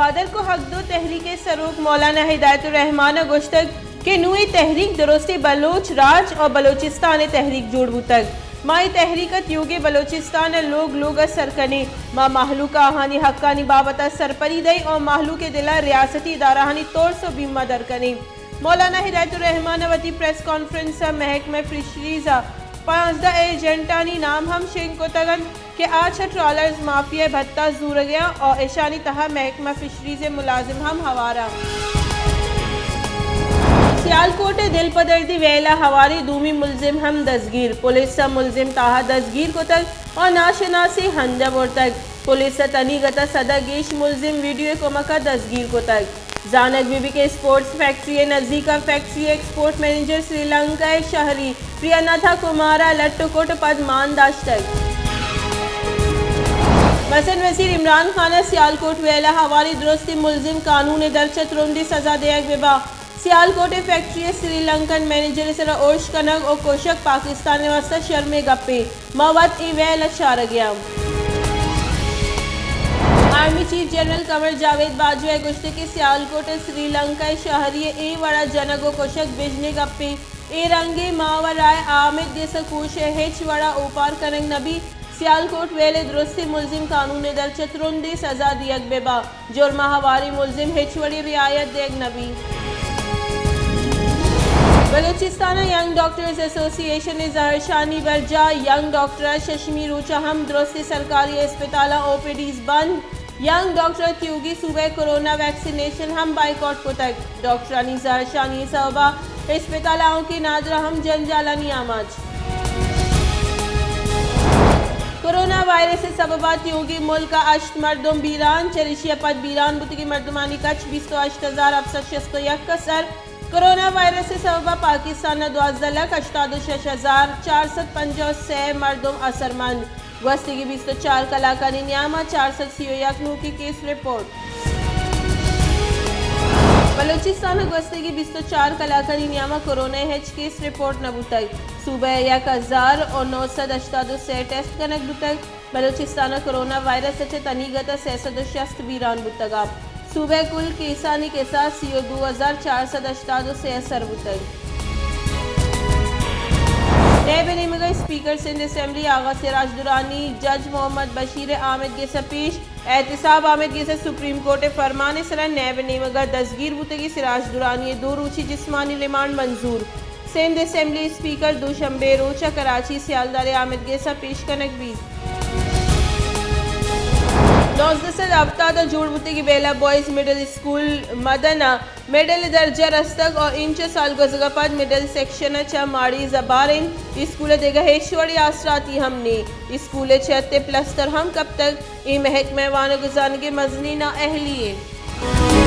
صدر کو حق دو تحریک ءِ سروک مولانا ہدایت الرحمان ءَ گوشتگ کہ نوں اے تحریک درستیں بلوچ راج ءُ بلوچستان ءِ تحریک جوڑ بوتگ۔ ما اے تحریک ءَ تیوگیں بلوچستان ءِ لوگ لوگ ءَ سر کنیں۔ ما مہلوک ءَ آہانی حقانی بابت ءَ سرپدی دئیں ءُ مہلوک ءِ دل ءَ ریاستی ادارہانی ترس ءُ بیمہ در کنیں۔ مولانا ہدایت الرحمان ءَ وتی پریس کانفرنس ءَ محکمہ فشریز ءِ پانزدہ ایجنٹانی نام ہم شنگ کتگ انت کہ آ چہ ٹرالرز مافیا ءِ بھتہ زورگ ءَ انت ءُ اشانی تہا محکمہ فشریز ءِ ملازم ہم ہوار انت۔ سیالکوٹ ءِ دلپدردی ویل ءَ ہواریں دومی ملزم ہم دزگیر۔ پولیس ءَ ملزم تاہا دزگیر کتگ ءُ ناشناسیں ہند ءَ برتگ۔ پولیس ءَ تنیگت ءَ سد ءَ گیش ملزم ویڈیو ءِ کمک ءَ دزگیر کتگ۔ زانگ بہ بیت کہ اسپورٹس فیکٹری ءِ نزیک ءَ فیکٹری ءِ ایکسپورٹ منیجر سری لنکا ءِ شہری پریاناتھا کمار ءَ لٹ ءُ کٹ ءَ پد مان داشتگ۔ مزن وزیر عمران خان ءَ سیالکوٹ ویل ءَ ہواریں درستیں ملزم قانون ءِ درچ ءَ ترندیں سزا دیگ بہ بنت۔ سیالکوٹ ءِ فیکٹری ءِ سری لنکن منیجر ءِ سرا ارش کنگ ءُ کشگ پاکستان ءِ واستہ شرمیں گپے۔ ما وت اے ویل ءَ چارگ ءَ آں۔ آرمی چیف جنرل قمر جاوید باجوہ ءَ گوشتگ کہ سیالکوٹ ءَ سری لنکا ءِ شہری ءِ اے وڑ ءَ جنگ ءُ کشگ بژنیں گپے۔ اے رنگیں ماورائے آمید گس ءَ کوش ءَ ہچ وڑ ءَ اوپار کنگ نہ بیت۔ سیالکوٹ ویل ءِ درستیں ملزم قانون ءِ درچ ءَ ترندیں سزا دیگ بہ بنت۔ جرم ءَ ہواریں ملزم ہچ وڑیں رعایت دیگ نہ بیت۔ بلوچستان ءَ ینگ ڈاکٹرز ایسوسی ایشن ءِ زہرشانی برجاہ۔ ینگ ڈاکٹر ءَ ششمی روچ ءَ ہم درستیں سرکاری ہسپتالاں او پی ڈیز بند۔ ینگ ڈاکٹر ءَ تیوگیں صوبہ ءِ کرونا ویکسینیشن ہم بائیکاٹ کتگ۔ ڈاکٹرانی زہرشانی ءِ سبب ءَ ہسپتال آؤکیں نادراہ ہم جنجالانی آماچ۔ کرونا وائرس ءِ سبب ءَ تیوگیں ملک ءَ ہشت مردم بیران، چریشی ءَ پد بیران بوتگیں مردمانی کچ بیست ءُ ہشت ہزار ہفت سد شست ءُ یک ءَ سر۔ کرونا وائرس ءِ سبب ءَ پاکستان ءَ دوازدہ لکھ ہشتاد ءُ شش ہزار چار سد پنجاہ ءُ سے مردم اثرمند۔ گوستگیں بیست ءُ چار کلاکانی نیام ءَ چار سد سی ءُ یک نوکیں کیس رپورٹ۔ بلوچستان ءَ گوستگیں بیست ءُ چار کلاکانی نیام ءَ کرونا ءِ ہچ کیس رپورٹ نہ بوتگ۔ صوبہ ءَ یک ہزار ءُ نو سد ہشتاد ءُ سے ٹیسٹ کنگ بوتگ۔ بلوچستان ءَ کرونا وائرس ءَ چہ تنیگت ءَ سئے سد ءُ شست بیران بوتگ ءَ۔ صوبہ ءِ کل کیسانی کساس سی ءُ دو ہزار چار سد ہشتاد ءُ سے ءَ سر بوتگ۔ نیب ءِ نیمگ ءَ اسپیکر سندھ اسمبلی آغا سراج درانی جج محمد بشیر ءِ آمید گس ءَ پیش۔ احتساب آمید گس ءَ سپریم کورٹ ءِ فرمان ءِ سرا نیب ءِ نیمگ ءَ دزگیر بوتگیں سراج درانی ءِ دو روچی جسمانی ریمانڈ منظور۔ سندھ اسمبلی اسپیکر دوشنبے ءِ روچ ءَ کراچی ءِ سیالدار ءِ آمید گس ءَ پیش کنگ بیت۔ نوزدہ سد ہپتاد ءَ جوڑ بوتگیں بیلہ بوائز مڈل اسکول مدن ءَ مڈل ءِ درجہ رستگ ءُ اینچو سال گوزگ ءَ پد مڈل سیکشن ءَ چہ ماڑی زبار انت۔ اسکول ءَ دگہ ہچ وڑیں آسراتی ہم نیں۔ اسکول ءِ چھت ءِ پلستر ہم کپتگ۔ اے محکمہ ءِ وانگ ءُ زانگ ءِ مزنیں نااہلی انت۔